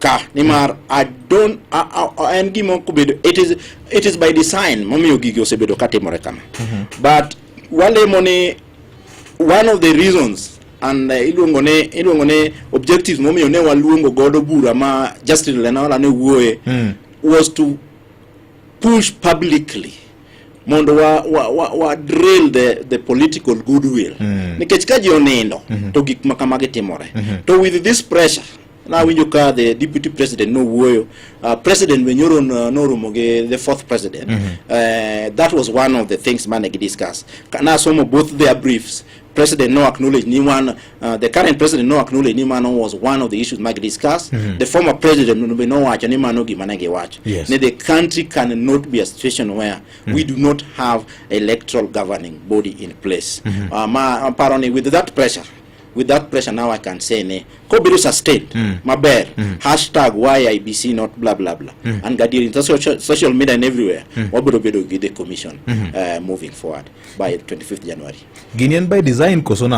Ka nimar I don't en gima ok obedo, it is by design momiyo gigi osebedo katimore kama. But walemo ni one of the reasons and iluongo ni objectives momiyo ne waluongo godo bura ma Justin Lenaola ne wuoye was to push publicly mondo wa drill the political goodwill, nikech ka ji onindo to gik ma kamagi timore. To with this pressure, nawinjo ka the deputy president nowuoyo, president be nyoro noromo gi the fourth president. That was one of the things mane gi discuss. Nasomo both their briefs. President no acknowledge ni one, the current president no acknowledge ni mano was one of the issues magi discuss. The former president be nowacho ni mano gima ne giwacho ni the country cannot be a situation where we do not have electoral governing body in place. Ma aparo ni with that pressure now I can say ni kobedo sustained maber, #WhyIEBC not blah blah blah, and gadier in social media and everywhere, wabiro bedo gi the commission moving forward by 25th January. Gini en by design koso na?